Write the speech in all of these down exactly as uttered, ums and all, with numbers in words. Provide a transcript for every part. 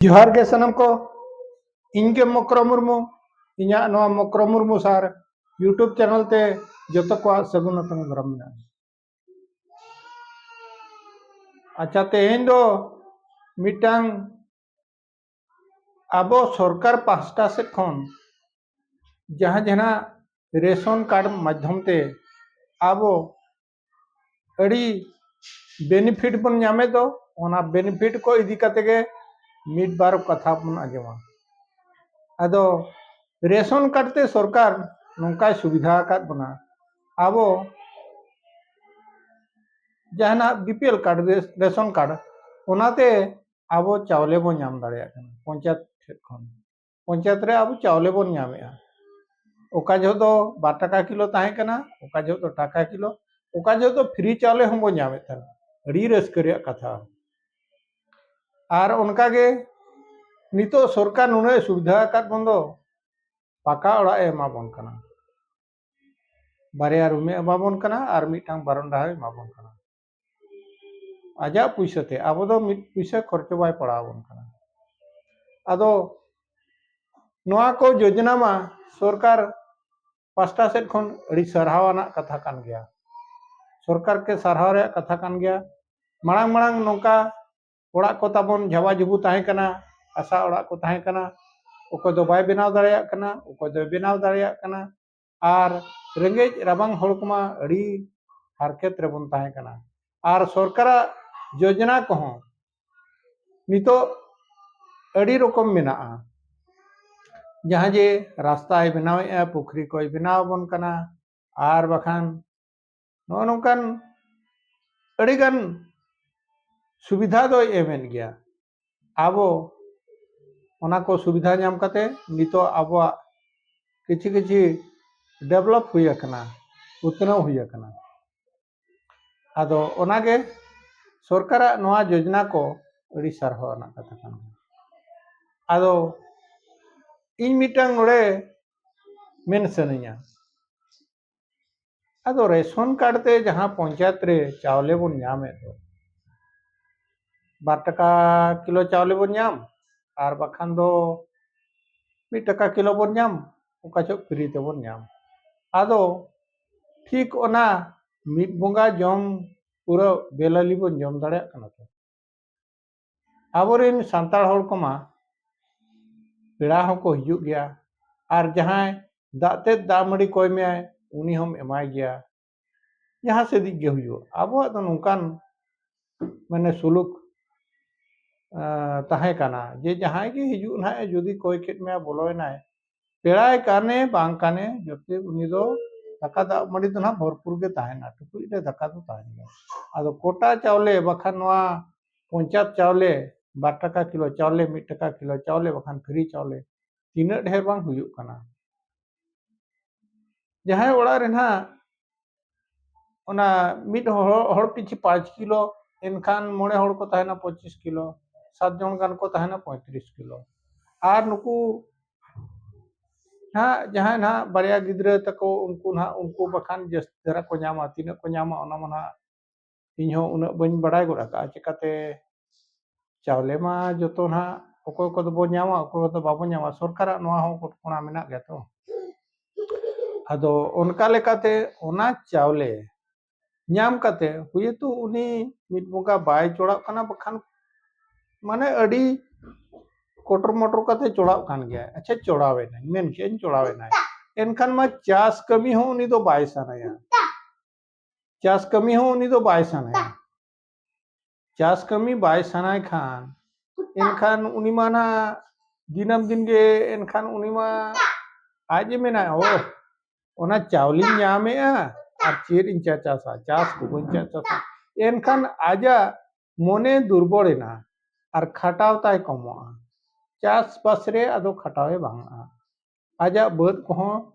ᱡᱚᱦᱟᱨ ᱜᱮ ᱥᱟᱱᱟᱢ ᱠᱚ, ᱤᱧ ᱜᱮ ᱢᱚᱠᱨᱚ ᱢᱩᱨᱢᱩ᱾ ᱤᱧᱟᱹᱜ ᱱᱚᱣᱟ ᱢᱚᱠᱨᱚ ᱢᱩᱨᱢᱩ ᱥᱟᱨ YouTube ᱪᱮᱱᱮᱞ ᱛᱮ ᱡᱚᱛᱚ ᱠᱚᱣᱟᱜ ᱥᱟᱹᱜᱩᱱ ᱟᱛᱟᱝ ᱫᱟᱨᱟᱢ ᱢᱮᱱᱟᱜᱼᱟ᱾ ᱟᱪᱪᱷᱟ, ᱛᱮᱦᱮᱧ ᱫᱚ ᱢᱤᱫᱴᱟᱝ ᱟᱵᱚ ᱥᱚᱨᱠᱟᱨ ᱯᱟᱦᱴᱟ ᱥᱮᱫ ᱠᱷᱚᱱ ᱡᱟᱦᱟᱸ ᱡᱟᱦᱟᱸ ᱨᱮᱥᱚᱱ ᱠᱟᱨᱰ ᱢᱟᱫᱽᱫᱷᱚᱢ ᱛᱮ ᱟᱵᱚ ᱟᱹᱰᱤ ᱵᱮᱱᱤᱯᱷᱤᱴ ᱵᱚᱱ ᱧᱟᱢᱮᱫ ᱫᱚ, ᱚᱱᱟ ᱵᱮᱱᱤᱯᱷᱤᱴ ᱠᱚ ᱤᱫᱤ ᱠᱟᱛᱮ ᱜᱮ ᱢᱤᱫ ᱵᱟᱨ ᱠᱟᱛᱷᱟ ᱵᱚᱱ ᱟᱸᱡᱚᱢᱟ᱾ ᱟᱫᱚ ᱨᱮᱥᱚᱱ ᱠᱟᱨᱰ ᱛᱮ ᱥᱚᱨᱠᱟᱨ ᱱᱚᱝᱠᱟᱭ ᱥᱩᱵᱤᱫᱷᱟ ᱟᱠᱟᱫ ᱵᱚᱱᱟ, ᱟᱵᱚ ᱡᱟᱦᱟᱱᱟᱜ BPL ᱠᱟᱨᱰ, ᱨᱮᱥᱚᱱ ᱠᱟᱨᱰ, ᱚᱱᱟᱛᱮ ᱟᱵᱚ ᱪᱟᱣᱞᱮ ᱵᱚᱱ ᱧᱟᱢ ᱫᱟᱲᱮᱭᱟᱜ ᱠᱟᱱᱟ ᱯᱚᱧᱪᱟᱭᱮᱛ ᱴᱷᱮᱱ ᱠᱷᱚᱱ᱾ ᱯᱚᱧᱪᱟᱭᱮᱛ ᱨᱮ ᱟᱵᱚ ᱪᱟᱣᱞᱮ ᱵᱚᱱ ᱧᱟᱢᱮᱫᱼᱟ᱾ ᱚᱠᱟ ᱡᱚᱦᱚᱜ ᱫᱚ ᱵᱟᱨ ᱴᱟᱠᱟ ᱠᱤᱞᱳ ᱛᱟᱦᱮᱸ ᱠᱟᱱᱟ, ᱚᱠᱟ ᱡᱚᱦᱚᱜ ᱫᱚ ᱴᱟᱠᱟ ᱠᱤᱞᱳ, ᱚᱠᱟ ᱡᱚᱦᱚᱜ ᱫᱚ ᱯᱷᱨᱤ ᱪᱟᱣᱞᱮ ᱦᱚᱸᱵᱚᱱ ᱧᱟᱢᱮᱫ ᱛᱟᱦᱮᱱᱟ᱾ ᱟᱹᱰᱤ ᱨᱟᱹᱥᱠᱟᱹ ᱨᱮᱭᱟᱜ ᱠᱟᱛᱷᱟ᱾ ᱟᱨ ᱚᱱᱠᱟᱜᱮ ᱱᱤᱛᱚᱜ ᱥᱚᱨᱠᱟᱨ ᱱᱩᱱᱟᱹᱜ ᱮ ᱥᱩᱵᱤᱫᱷᱟ ᱟᱠᱟᱫ ᱵᱚᱱ ᱫᱚ, ᱯᱟᱠᱟ ᱚᱲᱟᱜ ᱮ ᱮᱢᱟ ᱵᱚᱱ ᱠᱟᱱᱟ, ᱵᱟᱨᱭᱟ ᱨᱩᱢ ᱮ ᱮᱢᱟ ᱵᱚᱱ ᱠᱟᱱᱟ ᱟᱨ ᱢᱤᱫᱴᱟᱝ ᱵᱟᱨᱚᱱᱰᱟ ᱦᱚᱸᱭ ᱮᱢᱟ ᱵᱚᱱ ᱠᱟᱱᱟ ᱟᱡᱟᱜ ᱯᱩᱭᱥᱟᱹ ᱛᱮ᱾ ᱟᱵᱚ ᱫᱚ ᱢᱤᱫ ᱯᱩᱭᱥᱟᱹ ᱠᱷᱚᱨᱪᱚ ᱵᱟᱭ ᱯᱟᱲᱟᱣ ᱟᱵᱚᱱ ᱠᱟᱱᱟ᱾ ᱟᱫᱚ ᱱᱚᱣᱟ ᱠᱚ ᱡᱳᱡᱽᱱᱟ ᱢᱟ ᱥᱚᱨᱠᱟᱨ ᱯᱟᱥᱴᱟ ᱥᱮᱫ ᱠᱷᱚᱱ ᱟᱹᱰᱤ ᱥᱟᱨᱦᱟᱣ ᱟᱱᱟᱜ ᱠᱟᱛᱷᱟ ᱠᱟᱱ ᱜᱮᱭᱟ᱾ ᱥᱚᱨᱠᱟᱨ ᱠᱮ ᱥᱟᱨᱦᱟᱣ ᱨᱮᱭᱟᱜ ᱠᱟᱛᱷᱟ ᱠᱟᱱ ᱜᱮᱭᱟ᱾ ᱢᱟᱲᱟᱝ ᱢᱟᱲᱟᱝ ᱱᱚᱝᱠᱟ ᱚᱲᱟᱜ ᱠᱚ ᱛᱟᱵᱚᱱ ᱡᱷᱟᱵᱟ ᱡᱷᱩᱵᱩ ᱛᱟᱦᱮᱸ ᱠᱟᱱᱟ, ᱦᱟᱥᱟ ᱚᱲᱟᱜ ᱠᱚ ᱛᱟᱦᱮᱸ ᱠᱟᱱᱟ, ᱚᱠᱚᱭ ᱫᱚ ᱵᱟᱭ ᱵᱮᱱᱟᱣ ᱫᱟᱲᱮᱭᱟᱜ ᱠᱟᱱᱟ, ᱚᱠᱚᱭ ᱫᱚᱭ ᱵᱮᱱᱟᱣ ᱫᱟᱲᱮᱭᱟᱜ ᱠᱟᱱᱟ᱾ ᱟᱨ ᱨᱮᱸᱜᱮᱡ ᱨᱟᱵᱟᱝ ᱦᱚᱲ ᱠᱚᱢᱟ ᱟᱹᱰᱤ ᱦᱟᱨᱠᱮᱛ ᱨᱮᱵᱚᱱ ᱛᱟᱦᱮᱸ ᱠᱟᱱᱟ᱾ ᱟᱨ ᱥᱚᱨᱠᱟᱨᱟᱜ ᱡᱳᱡᱽᱱᱟ ᱠᱚᱦᱚᱸ ᱱᱤᱛᱚᱜ ᱟᱹᱰᱤ ᱨᱚᱠᱚᱢ ᱢᱮᱱᱟᱜᱼᱟ᱾ ᱡᱟᱦᱟᱸ ᱡᱮ ᱨᱟᱥᱛᱟᱭ ᱵᱮᱱᱟᱣᱮᱫᱼᱟ, ᱯᱩᱠᱷᱨᱤ ᱠᱚᱭ ᱵᱮᱱᱟᱣ ᱟᱵᱚᱱ ᱠᱟᱱᱟ, ᱟᱨ ᱵᱟᱠᱷᱟᱱ ᱱᱚᱜᱼᱚ ᱱᱚᱝᱠᱟᱱ ᱟᱹᱰᱤᱜᱟᱱ ᱥᱩᱵᱤᱫᱷᱟ ᱫᱚᱭ ᱮᱢᱮᱫ ᱜᱮᱭᱟ᱾ ᱟᱵᱚ ᱚᱱᱟ ᱠᱚ ᱥᱩᱵᱤᱫᱷᱟ ᱧᱟᱢ ᱠᱟᱛᱮ ᱱᱤᱛᱚᱜ ᱟᱵᱚᱣᱟᱜ ᱠᱤᱪᱷᱤ ᱠᱤᱪᱷᱤ ᱰᱮᱵᱷᱞᱚᱯ ᱦᱩᱭ ᱟᱠᱟᱱᱟ, ᱩᱛᱱᱟᱹᱣ ᱦᱩᱭ ᱟᱠᱟᱱᱟ᱾ ᱟᱫᱚ ᱚᱱᱟᱜᱮ ᱥᱚᱨᱠᱟᱨᱟᱜ ᱱᱚᱣᱟ ᱡᱳᱡᱽᱱᱟ ᱠᱚ ᱟᱹᱰᱤ ᱥᱟᱨᱦᱟᱣ ᱟᱱᱟᱜ ᱠᱟᱛᱷᱟ ᱠᱟᱱᱟ᱾ ᱟᱫᱚ ᱤᱧ ᱢᱤᱫᱴᱟᱝ ᱱᱚᱰᱮ ᱢᱮᱱ ᱥᱟᱱᱟᱧᱟ, ᱟᱫᱚ ᱨᱮᱥᱚᱱ ᱠᱟᱨᱰ ᱛᱮ ᱡᱟᱦᱟᱸ ᱯᱚᱧᱪᱟᱭᱮᱛ ᱨᱮ ᱪᱟᱣᱞᱮ ᱵᱚᱱ ᱧᱟᱢᱮᱫ ᱫᱚ, ᱵᱟᱨ ᱴᱟᱠᱟ ᱠᱤᱞᱳ ᱪᱟᱣᱞᱮ ᱵᱚᱱ ᱧᱟᱢ, ᱟᱨ ᱵᱟᱠᱷᱟᱱ ᱫᱚ ᱢᱤᱫ ᱴᱟᱠᱟ ᱠᱤᱞᱳ ᱵᱚᱱ ᱧᱟᱢ, ᱚᱠᱟ ᱪᱚ ᱯᱷᱨᱤ ᱛᱮᱵᱚᱱ ᱧᱟᱢ᱾ ᱟᱫᱚ ᱴᱷᱤᱠ ᱚᱱᱟ ᱢᱤᱫ ᱵᱚᱸᱜᱟ ᱡᱚᱢ ᱯᱩᱨᱟᱹ ᱵᱮᱞᱟᱞᱤ ᱵᱚᱱ ᱡᱚᱢ ᱫᱟᱲᱮᱭᱟᱜ ᱠᱟᱱᱟ ᱛᱚ? ᱟᱵᱚᱨᱮᱱ ᱥᱟᱱᱛᱟᱲ ᱦᱚᱲ ᱠᱚᱢᱟ ᱯᱮᱲᱟ ᱦᱚᱸᱠᱚ ᱦᱤᱡᱩᱜ ᱜᱮᱭᱟ, ᱟᱨ ᱡᱟᱦᱟᱸᱭ ᱫᱟᱜ ᱛᱮᱫ ᱫᱟᱜ ᱢᱟᱹᱰᱤ ᱠᱚᱭ ᱢᱮᱭᱟᱭ, ᱩᱱᱤ ᱦᱚᱸᱢ ᱮᱢᱟᱭ ᱜᱮᱭᱟ᱾ ᱡᱟᱦᱟᱸ ᱥᱮᱫᱤᱡ ᱜᱮ ᱦᱩᱭᱩᱜ, ᱟᱵᱚᱣᱟᱜ ᱫᱚ ᱱᱚᱝᱠᱟᱱ ᱢᱟᱱᱮ ᱥᱩᱞᱩᱠ ᱟᱸ, ᱛᱟᱦᱮᱸ ᱠᱟᱱᱟ ᱡᱮ ᱡᱟᱦᱟᱸᱭ ᱜᱮ ᱦᱤᱡᱩᱜ ᱱᱟᱦᱟᱜ ᱮ ᱡᱩᱫᱤ ᱠᱚᱭ ᱠᱮᱫ ᱢᱮᱭᱟ, ᱵᱚᱞᱚᱭᱮᱱᱟᱭ, ᱯᱮᱲᱟᱭ ᱠᱟᱱᱮ ᱵᱟᱝ ᱠᱟᱱᱮ, ᱡᱚᱛᱚ ᱩᱱᱤ ᱫᱚ ᱫᱟᱠᱟ ᱫᱟᱜ ᱢᱟᱹᱰᱤ ᱫᱚ ᱱᱟᱦᱟᱜ ᱵᱷᱚᱨᱯᱩᱨ ᱜᱮ ᱛᱟᱦᱮᱱᱟ, ᱴᱩᱠᱩᱡ ᱨᱮ ᱫᱟᱠᱟ ᱫᱚ ᱛᱟᱦᱮᱱ ᱜᱮᱭᱟ᱾ ᱟᱫᱚ ᱠᱚᱴᱟ ᱪᱟᱣᱞᱮ ᱵᱟᱠᱷᱟᱱ ᱱᱚᱣᱟ ᱯᱚᱧᱪᱟᱭᱮᱛ ᱪᱟᱣᱞᱮ, ᱵᱟᱨ ᱴᱟᱠᱟ ᱠᱤᱞᱳ ᱪᱟᱣᱞᱮ, ᱢᱤᱫ ᱴᱟᱠᱟ ᱠᱤᱞᱳ ᱪᱟᱣᱞᱮ ᱵᱟᱠᱷᱟᱱ ᱯᱷᱨᱤ ᱪᱟᱣᱞᱮ ᱛᱤᱱᱟᱹᱜ ᱰᱷᱮᱨ ᱵᱟᱝ ᱦᱩᱭᱩᱜ ᱠᱟᱱᱟ? ᱡᱟᱦᱟᱸᱭ ᱚᱲᱟᱜ ᱨᱮ ᱱᱟᱦᱟᱜ ᱚᱱᱟ ᱢᱤᱫ ᱦᱚᱲ, ᱦᱚᱲ ᱯᱤᱪᱷᱤ ᱯᱟᱸᱪ ᱠᱤᱞᱳ, ᱮᱱᱠᱷᱟᱱ ᱢᱚᱬᱮ ᱦᱚᱲ ᱠᱚ ᱛᱟᱦᱮᱱᱟ ᱯᱚᱸᱪᱤᱥ ᱠᱤᱞᱳ, ᱥᱟᱛ ᱡᱚᱱ ᱜᱟᱱ ᱠᱚ ᱛᱟᱦᱮᱱᱟ ᱯᱚᱸᱭᱛᱨᱤᱥ ᱠᱤᱞᱳ᱾ ᱟᱨ ᱱᱩᱠᱩ ᱱᱟᱦᱟᱜ ᱡᱟᱦᱟᱸᱭ ᱱᱟᱦᱟᱜ ᱵᱟᱨᱭᱟ ᱜᱤᱫᱽᱨᱟᱹ ᱛᱟᱠᱚ, ᱩᱱᱠᱩ ᱱᱟᱦᱟᱜ, ᱩᱱᱠᱩ ᱵᱟᱠᱷᱟᱱ ᱡᱟᱹᱥᱛᱤ ᱫᱷᱟᱨᱟ ᱠᱚ ᱧᱟᱢᱟ᱾ ᱛᱤᱱᱟᱹᱜ ᱠᱚ ᱧᱟᱢᱟ ᱚᱱᱟ ᱢᱟ ᱱᱟᱦᱟᱜ ᱤᱧ ᱦᱚᱸ ᱩᱱᱟᱹᱜ ᱵᱟᱹᱧ ᱵᱟᱲᱟᱭ ᱜᱚᱫ ᱟᱠᱟᱫᱼᱟ᱾ ᱪᱤᱠᱟᱹᱛᱮ ᱪᱟᱣᱞᱮ ᱢᱟ ᱡᱚᱛᱚ ᱱᱟᱦᱟᱜ ᱚᱠᱚᱭ ᱠᱚᱫᱚ ᱵᱚ ᱧᱟᱢᱟ, ᱚᱠᱚᱭ ᱠᱚᱫᱚ ᱵᱟᱵᱚ ᱧᱟᱢᱟ, ᱥᱚᱨᱠᱟᱨᱟᱜ ᱱᱚᱣᱟ ᱦᱚᱸ ᱠᱚᱴᱠᱚᱬᱟ ᱢᱮᱱᱟᱜ ᱜᱮᱭᱟ ᱛᱚ᱾ ᱟᱫᱚ ᱚᱱᱠᱟ ᱞᱮᱠᱟᱛᱮ ᱚᱱᱟ ᱪᱟᱣᱞᱮ ᱧᱟᱢ ᱠᱟᱛᱮ ᱦᱩᱭᱛᱳ ᱩᱱᱤ ᱢᱤᱫ ᱵᱚᱸᱜᱟ ᱵᱟᱭ ᱪᱚᱲᱟᱜ ᱠᱟᱱᱟ, ᱵᱟᱠᱷᱟᱱ ᱢᱟᱱᱮ ᱟᱹᱰᱤ ᱠᱚᱴᱚᱨ ᱢᱚᱴᱚᱨ ᱠᱟᱛᱮ ᱪᱚᱲᱟᱜ ᱠᱟᱱ ᱜᱮᱭᱟ᱾ ᱟᱪᱪᱷᱟ, ᱪᱚᱲᱟᱣᱮᱱᱟᱭ, ᱢᱮᱱ ᱠᱮᱜᱼᱟᱹᱧ ᱪᱚᱲᱟᱣᱮᱱᱟᱭ, ᱮᱱᱠᱷᱟᱱ ᱢᱟ ᱪᱟᱥ ᱠᱟᱹᱢᱤ ᱦᱚᱸ ᱩᱱᱤ ᱫᱚ ᱵᱟᱭ ᱥᱟᱱᱟᱭᱟ᱾ ᱪᱟᱥ ᱠᱟᱹᱢᱤ ᱦᱚᱸ ᱩᱱᱤ ᱫᱚ ᱵᱟᱭ ᱥᱟᱱᱟᱭᱟ᱾ ᱪᱟᱥ ᱠᱟᱹᱢᱤ ᱵᱟᱭ ᱥᱟᱱᱟᱭ ᱠᱷᱟᱱ, ᱮᱱᱠᱷᱟᱱ ᱩᱱᱤ ᱢᱟ ᱱᱟ ᱫᱤᱱᱟᱹᱢ ᱫᱤᱱ ᱜᱮ, ᱮᱱᱠᱷᱟᱱ ᱩᱱᱤ ᱢᱟ ᱟᱡ ᱮ ᱢᱮᱱᱟ, "ᱳ, ᱚᱱᱟ ᱪᱟᱣᱞᱮᱧ ᱧᱟᱢᱮᱜᱼᱟ, ᱟᱨ ᱪᱮᱫ ᱤᱧ ᱪᱟ-, ᱪᱟᱥᱟ, ᱪᱟᱥ ᱠᱚ ᱵᱟᱹᱧ ᱪᱟ-, ᱪᱟᱥᱟ?" ᱮᱱᱠᱷᱟᱱ ᱟᱡᱟᱜ ᱢᱚᱱᱮ ᱫᱩᱨᱵᱚᱞ ᱮᱱᱟ ᱟᱨ ᱠᱷᱟᱴᱟᱣ ᱛᱟᱭ ᱠᱚᱢᱚᱜᱼᱟ᱾ ᱪᱟᱥᱵᱟᱥ ᱨᱮ ᱟᱫᱚ ᱠᱷᱟᱴᱟᱣ ᱮ ᱵᱟᱝᱼᱟ᱾ ᱟᱡᱟᱜ ᱵᱟᱹᱫᱽ ᱠᱚᱦᱚᱸ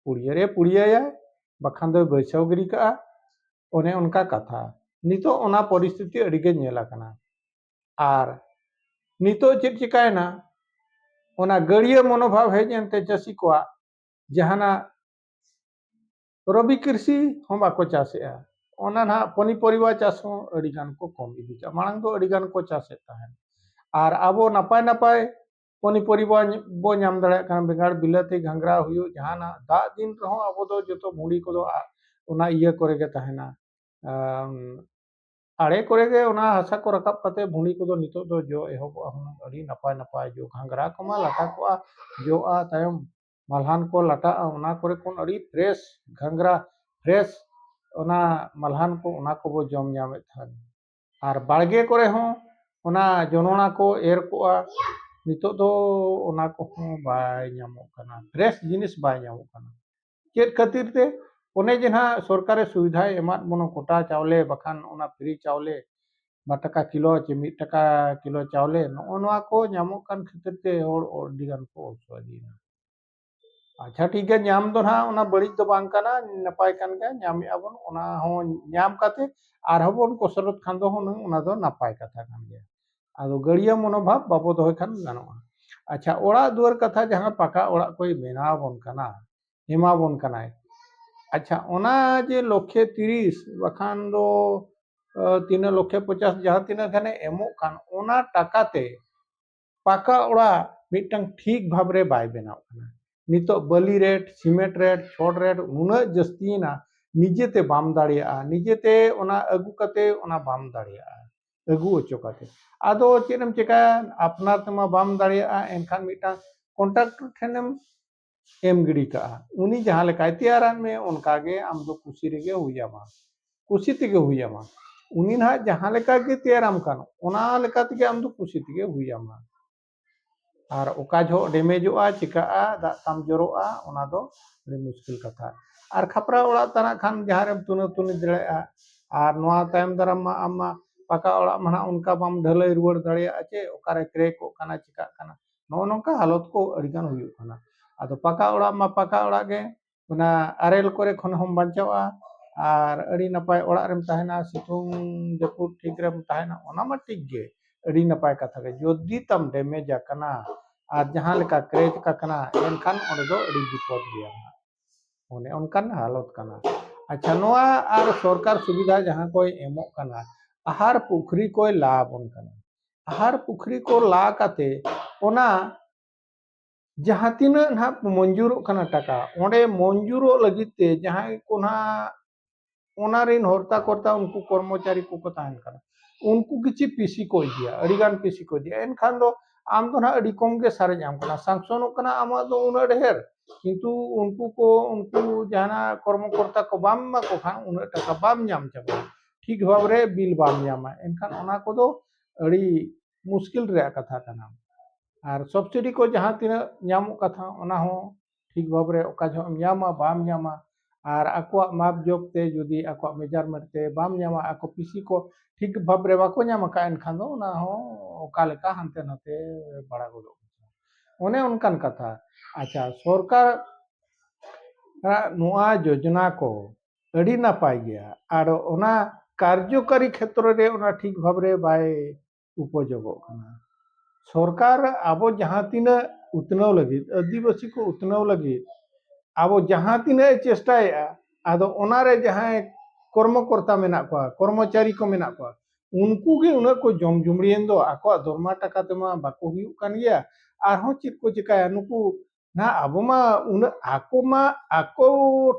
ᱯᱩᱲᱤᱭᱟᱹ ᱨᱮ ᱯᱩᱲᱤᱭᱟᱹᱭᱟᱭ, ᱵᱟᱠᱷᱟᱱ ᱫᱚᱭ ᱵᱟᱹᱭᱥᱟᱹᱣ ᱜᱤᱰᱤ ᱠᱟᱜᱼᱟ᱾ ᱚᱱᱮ ᱚᱱᱠᱟ ᱠᱟᱛᱷᱟ᱾ ᱱᱤᱛᱚᱜ ᱚᱱᱟ ᱯᱚᱨᱤᱥᱛᱷᱤᱛᱤ ᱟᱹᱰᱤ ᱜᱮ ᱧᱮᱞ ᱟᱠᱟᱱᱟ᱾ ᱟᱨ ᱱᱤᱛᱚᱜ ᱪᱮᱫ ᱪᱤᱠᱟᱭᱮᱱᱟ? ᱚᱱᱟ ᱜᱟᱹᱲᱭᱟᱹ ᱢᱚᱱᱳᱵᱷᱟᱵ ᱦᱮᱡ ᱮᱱᱛᱮ ᱪᱟᱹᱥᱤ ᱠᱚᱣᱟᱜ ᱡᱟᱦᱟᱱᱟᱜ ᱨᱚᱵᱤ ᱠᱨᱤᱥᱤ ᱦᱚᱸ ᱵᱟᱠᱚ ᱪᱟᱥᱮᱜᱼᱟ᱾ ᱚᱱᱟ ᱱᱟᱦᱟᱜ ᱯᱚᱱᱤᱯᱚᱨᱤᱵᱟ ᱪᱟᱥ ᱦᱚᱸ ᱟᱹᱰᱤ ᱜᱟᱱ ᱠᱚ ᱠᱚᱢ ᱤᱫᱤ ᱠᱟᱜᱼᱟ᱾ ᱢᱟᱲᱟᱝ ᱫᱚ ᱟᱹᱰᱤ ᱜᱟᱱ ᱠᱚ ᱪᱟᱥᱮᱫ ᱛᱟᱦᱮᱸᱫ᱾ ᱟᱨ ᱟᱵᱚ ᱱᱟᱯᱟᱭ ᱱᱟᱯᱟᱭ ᱯᱚᱱᱤᱯᱚᱨᱤᱵᱟ ᱵᱚ ᱧᱟᱢ ᱫᱟᱲᱮᱭᱟᱜ ᱠᱟᱱᱟ, ᱵᱮᱸᱜᱟᱲ, ᱵᱤᱞᱟᱹᱛᱤ, ᱜᱷᱟᱸᱜᱽᱨᱟ ᱦᱩᱭᱩᱜ, ᱡᱟᱦᱟᱱᱟᱜ ᱫᱟᱜ ᱫᱤᱱ ᱨᱮᱦᱚᱸ ᱟᱵᱚ ᱫᱚ ᱡᱚᱛᱚ ᱵᱷᱩᱸᱲᱤ ᱠᱚᱫᱚ ᱟ-, ᱚᱱᱟ ᱤᱭᱟᱹ ᱠᱚᱨᱮ ᱜᱮ ᱛᱟᱦᱮᱱᱟ᱾ ᱟᱢ, ᱟᱲᱮ ᱠᱚᱨᱮ ᱜᱮ ᱚᱱᱟ ᱦᱟᱥᱟ ᱠᱚ ᱨᱟᱠᱟᱵ ᱠᱟᱛᱮ ᱵᱷᱩᱸᱲᱤ ᱠᱚᱫᱚ ᱱᱤᱛᱚᱜ ᱫᱚ ᱡᱚ ᱮᱦᱚᱵᱚᱜᱼᱟ ᱦᱩᱱᱟᱹᱝ, ᱟᱹᱰᱤ ᱱᱟᱯᱟᱭ ᱱᱟᱯᱟᱭ ᱡᱚ᱾ ᱜᱷᱟᱸᱜᱽᱨᱟ ᱠᱚᱢᱟ ᱞᱟᱴᱟ ᱠᱚᱜᱼᱟ, ᱡᱚᱜᱼᱟ ᱛᱟᱭᱚᱢ, ᱢᱟᱞᱦᱟᱱ ᱠᱚ ᱞᱟᱴᱟᱜᱼᱟ, ᱚᱱᱟ ᱠᱚᱨᱮ ᱠᱷᱚᱱ ᱟᱹᱰᱤ fresh ᱜᱷᱟᱸᱜᱽᱨᱟ, fresh ᱚᱱᱟ ᱢᱟᱞᱦᱟᱱ ᱠᱚ, ᱚᱱᱟ ᱠᱚᱵᱚ ᱡᱚᱢ ᱧᱟᱢᱮᱫ ᱛᱟᱦᱮᱱ᱾ ᱟᱨ ᱵᱟᱲᱜᱮ ᱠᱚᱨᱮ ᱦᱚᱸ ᱚᱱᱟ ᱡᱚᱱᱚᱲᱟ ᱠᱚ ᱮᱨ ᱠᱚᱜᱼᱟ, ᱱᱤᱛᱚᱜ ᱫᱚ ᱚᱱᱟ ᱠᱚᱦᱚᱸ ᱵᱟᱭ ᱧᱟᱢᱚᱜ ᱠᱟᱱᱟ, fresh ᱡᱤᱱᱤᱥ ᱵᱟᱭ ᱧᱟᱢᱚᱜ ᱠᱟᱱᱟ᱾ ᱪᱮᱫ ᱠᱷᱟᱹᱛᱤᱨ ᱛᱮ? ᱚᱱᱮ ᱡᱮ ᱱᱟᱦᱟᱜ ᱥᱚᱨᱠᱟᱨᱮ ᱥᱩᱵᱤᱫᱷᱟᱭ ᱮᱢᱟᱫ ᱵᱚᱱᱟ, ᱠᱚᱴᱟ ᱪᱟᱣᱞᱮ ᱵᱟᱠᱷᱟᱱ ᱚᱱᱟ free ᱪᱟᱣᱞᱮ, ᱵᱟᱨ ᱴᱟᱠᱟ ᱠᱤᱞᱳ ᱪᱮ ᱢᱤᱫ ᱴᱟᱠᱟ ᱠᱤᱞᱳ ᱪᱟᱣᱞᱮ, ᱱᱚᱜᱼᱚ ᱱᱚᱣᱟ ᱠᱚ ᱧᱟᱢᱚᱜ ᱠᱟᱱ ᱠᱷᱟᱹᱛᱤᱨ ᱛᱮ ᱦᱚᱲ ᱟᱹᱰᱤ ᱜᱟᱱ ᱠᱚ ᱚᱞᱥᱩᱣᱟᱹ ᱤᱫᱤᱭᱮᱱᱟ᱾ ᱟᱪᱪᱷᱟ, ᱴᱷᱤᱠ ᱜᱮᱭᱟ, ᱧᱟᱢ ᱫᱚ ᱱᱟᱦᱟᱜ ᱚᱱᱟ ᱵᱟᱹᱲᱤᱡ ᱫᱚ ᱵᱟᱝ ᱠᱟᱱᱟ, ᱱᱟᱯᱟᱭ ᱠᱟᱱ ᱜᱮᱭᱟ, ᱧᱟᱢᱮᱜᱼᱟ ᱵᱚᱱ, ᱚᱱᱟ ᱦᱚᱸ ᱧᱟᱢ ᱠᱟᱛᱮ ᱟᱨᱦᱚᱸ ᱵᱚᱱ ᱠᱚᱥᱨᱚᱛ ᱠᱷᱟᱱ ᱫᱚ ᱦᱩᱱᱟᱹᱝ ᱚᱱᱟ ᱫᱚ ᱱᱟᱯᱟᱭ ᱠᱟᱛᱷᱟ ᱠᱟᱱ ᱜᱮᱭᱟ᱾ ᱟᱫᱚ ᱜᱟᱹᱲᱭᱟᱹ ᱢᱚᱱᱳᱵᱷᱟᱵ ᱵᱟᱵᱚ ᱫᱚᱦᱚᱭ ᱠᱷᱟᱱ ᱜᱟᱱᱚᱜᱼᱟ᱾ ᱟᱪᱪᱷᱟ, ᱚᱲᱟᱜ ᱫᱩᱣᱟᱹᱨ ᱠᱟᱛᱷᱟ, ᱡᱟᱦᱟᱸ ᱯᱟᱠᱟ ᱚᱲᱟᱜ ᱠᱚᱭ ᱵᱮᱱᱟᱣ ᱟᱵᱚᱱ ᱠᱟᱱᱟ, ᱮᱢᱟ ᱵᱚᱱ ᱠᱟᱱᱟᱭ, ᱟᱪᱪᱷᱟ, ᱚᱱᱟ ᱡᱮ ᱞᱚᱠᱷᱮ ᱛᱤᱨᱤᱥ ᱵᱟᱠᱷᱟᱱ ᱫᱚ, ᱟᱹ, ᱛᱤᱱᱟᱹᱜ ᱞᱚᱠᱷᱮ ᱯᱚᱪᱟᱥ, ᱡᱟᱦᱟᱸ ᱛᱤᱱᱟᱹᱜ ᱜᱟᱱᱮ ᱮᱢᱚᱜ ᱠᱟᱱ, ᱚᱱᱟ ᱴᱟᱠᱟ ᱛᱮ ᱯᱟᱠᱟ ᱚᱲᱟᱜ ᱢᱤᱫᱴᱟᱝ ᱴᱷᱤᱠ ᱵᱷᱟᱵᱽ ᱨᱮ ᱵᱟᱭ ᱵᱮᱱᱟᱣ ᱠᱟᱱᱟ᱾ ᱱᱤᱛᱚᱜ ᱵᱟᱹᱞᱤ rate, cement rate, ᱪᱷᱚᱲ rate ᱩᱱᱟᱹᱜ ᱡᱟᱹᱥᱛᱤᱭᱮᱱᱟ, ᱱᱤᱡᱮᱛᱮ ᱵᱟᱢ ᱫᱟᱲᱮᱭᱟᱜᱼᱟ, ᱱᱤᱡᱮᱛᱮ ᱚᱱᱟ ᱟᱹᱜᱩ ᱠᱟᱛᱮ ᱚᱱᱟ ᱵᱟᱢ ᱫᱟᱲᱮᱭᱟᱜᱼᱟ, ᱟᱹᱜᱩ ᱦᱚᱪᱚ ᱠᱟᱛᱮ᱾ ᱟᱫᱚ ᱪᱮᱫ ᱮᱢ ᱪᱮᱠᱟᱭᱟ, ᱟᱯᱱᱟᱨ ᱛᱮᱢᱟ ᱵᱟᱢ ᱫᱟᱲᱮᱭᱟᱜᱼᱟ, ᱮᱱᱠᱷᱟᱱ ᱢᱤᱫᱴᱟᱝ contractor ᱴᱷᱮᱱᱮᱢ ᱮᱢ ᱜᱤᱰᱤ ᱠᱟᱜᱼᱟ, ᱩᱱᱤ ᱡᱟᱦᱟᱸ ᱞᱮᱠᱟᱭ ᱛᱮᱭᱟᱨᱟᱫ ᱢᱮ ᱚᱱᱠᱟ ᱜᱮ ᱟᱢ ᱫᱚ ᱠᱩᱥᱤ ᱨᱮᱜᱮ ᱦᱩᱭ ᱟᱢᱟ, ᱠᱩᱥᱤ ᱛᱮᱜᱮ ᱦᱩᱭ ᱟᱢᱟ᱾ ᱩᱱᱤ ᱱᱟᱦᱟᱜ ᱡᱟᱦᱟᱸ ᱞᱮᱠᱟ ᱜᱮ ᱛᱮᱭᱟᱨᱟᱢ ᱠᱟᱱ, ᱚᱱᱟ ᱞᱮᱠᱟ ᱛᱮᱜᱮ ᱟᱢ ᱫᱚ ᱠᱩᱥᱤ ᱛᱮᱜᱮ ᱦᱩᱭ ᱟᱢᱟ᱾ ᱟᱨ ᱚᱠᱟ ᱡᱚᱦᱚᱜ damageᱚᱜᱼᱟ, ᱪᱤᱠᱟᱹᱜᱼᱟ, ᱫᱟᱜ ᱛᱟᱢ ᱡᱚᱨᱚᱜᱼᱟ, ᱚᱱᱟ ᱫᱚ ᱟᱹᱰᱤ ᱢᱩᱥᱠᱤᱞ ᱠᱟᱛᱷᱟ᱾ ᱟᱨ ᱠᱷᱟᱯᱨᱟ ᱚᱲᱟᱜ ᱛᱟᱱᱟᱜ ᱠᱷᱟᱱ ᱡᱟᱦᱟᱸ ᱨᱮᱢ ᱛᱩᱱᱟᱹ ᱛᱩᱱᱤ ᱫᱟᱲᱮᱭᱟᱜᱼᱟ᱾ ᱟᱨ ᱱᱚᱣᱟ ᱛᱟᱭᱚᱢ ᱫᱟᱨᱟᱢ ᱢᱟ ᱟᱢ ᱢᱟ ᱯᱟᱠᱟ ᱚᱲᱟᱜ ᱢᱟ ᱱᱟᱦᱟᱜ ᱚᱱᱠᱟ ᱵᱟᱢ ᱰᱷᱟᱹᱞᱟᱹᱭ ᱨᱩᱣᱟᱹᱲ ᱫᱟᱲᱮᱭᱟᱜᱼᱟ ᱪᱮ, ᱚᱠᱟᱨᱮ crackᱚᱜ ᱠᱟᱱᱟ, ᱪᱤᱠᱟᱹᱜ ᱠᱟᱱᱟ, ᱱᱚᱜᱼᱚ ᱱᱚᱝᱠᱟ ᱦᱟᱞᱚᱛ ᱠᱚ ᱟᱹᱰᱤᱜᱟᱱ ᱦᱩᱭᱩᱜ ᱠᱟᱱᱟ᱾ ᱟᱫᱚ ᱯᱟᱠᱟ ᱚᱲᱟᱜ ᱢᱟ ᱯᱟᱠᱟ ᱚᱲᱟᱜ ᱜᱮ, ᱚᱱᱟ ᱟᱨᱮᱞ ᱠᱚᱨᱮ ᱠᱷᱚᱱ ᱦᱚᱸᱢ ᱵᱟᱧᱪᱟᱣᱜᱼᱟ ᱟᱨ ᱟᱹᱰᱤ ᱱᱟᱯᱟᱭ ᱚᱲᱟᱜ ᱨᱮᱢ ᱛᱟᱦᱮᱱᱟ, ᱥᱤᱛᱩᱝ ᱡᱟᱹᱯᱩᱫ ᱴᱷᱤᱠ ᱨᱮᱢ ᱛᱟᱦᱮᱱᱟ, ᱚᱱᱟ ᱢᱟ ᱴᱷᱤᱠ ᱜᱮ, ᱟᱹᱰᱤ ᱱᱟᱯᱟᱭ ᱠᱟᱛᱷᱟ ᱜᱮ᱾ ᱡᱩᱫᱤ ᱛᱟᱢ damage ᱟᱠᱟᱱᱟ ᱟᱨ ᱡᱟᱦᱟᱸ ᱞᱮᱠᱟ crack ᱟᱠᱟᱱᱟ, ᱮᱱᱠᱷᱟᱱ ᱚᱸᱰᱮ ᱫᱚ ᱟᱹᱰᱤ ᱵᱤᱯᱚᱫ ᱜᱮᱭᱟ ᱱᱟᱦᱟᱜ᱾ ᱚᱱᱮ ᱚᱱᱠᱟᱱ ᱦᱟᱞᱚᱛ ᱠᱟᱱᱟ᱾ ᱟᱪᱪᱷᱟ, ᱱᱚᱣᱟ ᱟᱨ ᱥᱚᱨᱠᱟᱨ ᱥᱩᱵᱤᱫᱷᱟ ᱡᱟᱦᱟᱸ ᱠᱚᱭ ᱮᱢᱚᱜ ᱠᱟᱱᱟ, ᱟᱦᱟᱨ ᱯᱩᱠᱷᱨᱤ ᱠᱚᱭ ᱞᱟ ᱟᱵᱚᱱ ᱠᱟᱱᱟ, ᱟᱦᱟᱨ ᱯᱩᱠᱷᱨᱤ ᱠᱚ ᱞᱟ ᱠᱟᱛᱮ ᱚᱱᱟ ᱡᱟᱦᱟᱸ ᱛᱤᱱᱟᱹᱜ ᱱᱟᱦᱟᱜ ᱢᱚᱧᱡᱩᱨᱚᱜ ᱠᱟᱱᱟ ᱴᱟᱠᱟ, ᱚᱸᱰᱮ ᱢᱚᱧᱡᱩᱨᱚᱜ ᱞᱟᱹᱜᱤᱫ ᱛᱮ ᱡᱟᱦᱟᱸᱭ ᱠᱚ ᱱᱟᱦᱟᱜ ᱚᱱᱟ ᱨᱤᱱ ᱦᱚᱨᱛᱟ ᱠᱚᱨᱛᱟ ᱩᱱᱠᱩ ᱠᱚᱨᱢᱚᱪᱟᱨᱤ ᱠᱚᱠᱚ ᱛᱟᱦᱮᱱ ᱠᱟᱱᱟ, ᱩᱱᱠᱩ ᱠᱤᱪᱷᱤ ᱯᱤᱥᱤ ᱠᱚ ᱤᱫᱤᱭᱟ, ᱟᱹᱰᱤ ᱜᱟᱱ ᱯᱤᱥᱤ ᱠᱚ ᱤᱫᱤᱭᱟ᱾ ᱮᱱᱠᱷᱟᱱ ᱫᱚ ᱟᱢ ᱫᱚ ᱱᱟᱦᱟᱜ ᱟᱹᱰᱤ ᱠᱚᱢ ᱜᱮ ᱥᱟᱨᱮᱡ ᱟᱢ ᱠᱟᱱᱟ, ᱥᱟᱝᱥᱚᱱᱚᱜ ᱠᱟᱱᱟ ᱟᱢᱟᱜ ᱫᱚ ᱩᱱᱟᱹᱜ ᱰᱷᱮᱨ, ᱠᱤᱱᱛᱩ ᱩᱱᱠᱩ ᱠᱚ, ᱩᱱᱠᱩ ᱡᱟᱦᱟᱱᱟᱜ ᱠᱚᱨᱢᱚᱠᱚᱨᱛᱟ ᱠᱚ ᱵᱟᱢ ᱮᱢᱟ ᱠᱚ ᱠᱷᱟᱱ ᱩᱱᱟᱹᱜ ᱴᱟᱠᱟ ᱵᱟᱢ ᱧᱟᱢ ᱪᱟᱵᱟᱭᱟ, ᱴᱷᱤᱠ ᱵᱷᱟᱵᱽ ᱨᱮ ᱵᱤᱞ ᱵᱟᱢ ᱧᱟᱢᱟ᱾ ᱮᱱᱠᱷᱟᱱ ᱚᱱᱟ ᱠᱚᱫᱚ ᱟᱹᱰᱤ ᱢᱩᱥᱠᱤᱞ ᱨᱮᱭᱟᱜ ᱠᱟᱛᱷᱟ ᱠᱟᱱᱟ᱾ ᱟᱨ ᱥᱚᱵᱥᱤᱰᱤ ᱠᱚ ᱡᱟᱦᱟᱸ ᱛᱤᱱᱟᱹᱜ ᱧᱟᱢᱚᱜ ᱠᱟᱛᱷᱟ, ᱚᱱᱟ ᱦᱚᱸ ᱴᱷᱤᱠ ᱵᱷᱟᱵᱽ ᱨᱮ ᱚᱠᱟ ᱡᱚᱦᱚᱜ ᱮᱢ ᱧᱟᱢᱟ, ᱵᱟᱢ ᱧᱟᱢᱟ, ᱟᱨ ᱟᱠᱚᱣᱟᱜ ᱢᱟᱯ ᱡᱚᱵ ᱛᱮ ᱡᱩᱫᱤ ᱟᱠᱚᱣᱟᱜ ᱢᱮᱡᱟᱨᱢᱮᱱᱴ ᱛᱮ ᱵᱟᱢ ᱧᱟᱢᱟ, ᱟᱠᱚ ᱯᱤᱥᱤ ᱠᱚ ᱴᱷᱤᱠ ᱵᱷᱟᱵᱽ ᱨᱮ ᱵᱟᱠᱚ ᱧᱟᱢ ᱟᱠᱟᱫ, ᱮᱱᱠᱷᱟᱱ ᱫᱚ ᱚᱱᱟ ᱦᱚᱸ ᱚᱠᱟ ᱞᱮᱠᱟ ᱦᱟᱱᱛᱮ ᱱᱟᱛᱮ ᱵᱟᱲᱟ ᱜᱚᱫᱚᱜ ᱠᱟᱱᱟ᱾ ᱚᱱᱮ ᱚᱱᱠᱟᱱ ᱠᱟᱛᱷᱟ᱾ ᱟᱪᱪᱷᱟ, ᱥᱚᱨᱠᱟᱨ ᱱᱚᱣᱟ ᱡᱳᱡᱚᱱᱟ ᱠᱚ ᱟᱹᱰᱤ ᱱᱟᱯᱟᱭ ᱜᱮᱭᱟ, ᱟᱨ ᱚᱱᱟ ᱠᱟᱨᱡᱚᱠᱟᱨᱤ ᱠᱷᱮᱛᱨᱚ ᱨᱮ ᱚᱱᱟ ᱴᱷᱤᱠ ᱵᱷᱟᱵᱽ ᱨᱮ ᱵᱟᱭ ᱩᱯᱚᱡᱳᱜᱚᱜ ᱠᱟᱱᱟ᱾ ᱥᱚᱨᱠᱟᱨ ᱟᱵᱚ ᱡᱟᱦᱟᱸ ᱛᱤᱱᱟᱹᱜ ᱩᱛᱱᱟᱹᱣ ᱞᱟᱹᱜᱤᱫ, ᱟᱹᱫᱤᱵᱟᱹᱥᱤ ᱠᱚ ᱩᱛᱱᱟᱹᱣ ᱞᱟᱹᱜᱤᱫ ᱟᱵᱚ ᱡᱟᱦᱟᱸ ᱛᱤᱱᱟᱹᱜ ᱮ ᱪᱮᱥᱴᱟᱭᱮᱫᱼᱟ, ᱟᱫᱚ ᱚᱱᱟᱨᱮ ᱡᱟᱦᱟᱸᱭ ᱠᱚᱨᱢᱚᱠᱚᱨᱛᱟ ᱢᱮᱱᱟᱜ ᱠᱚᱣᱟ, ᱠᱚᱨᱢᱚᱪᱟᱨᱤ ᱠᱚ ᱢᱮᱱᱟᱜ ᱠᱚᱣᱟ, ᱩᱱᱠᱩ ᱜᱮ ᱩᱱᱟᱹᱜ ᱠᱚ ᱡᱚᱢ ᱡᱩᱢᱲᱤᱭᱮᱱ ᱫᱚ, ᱟᱠᱚᱣᱟᱜ ᱫᱚᱨᱢᱟ ᱴᱟᱠᱟ ᱛᱮᱢᱟ ᱵᱟᱠᱚ ᱦᱩᱭᱩᱜ ᱠᱟᱱ ᱜᱮᱭᱟ᱾ ᱟᱨᱦᱚᱸ ᱪᱮᱫ ᱠᱚ ᱪᱮᱠᱟᱭᱟ? ᱱᱩᱠᱩ ᱱᱟ ᱟᱵᱚ ᱢᱟ ᱩᱱᱟᱹᱜ, ᱟᱠᱚ ᱢᱟ ᱟᱠᱚ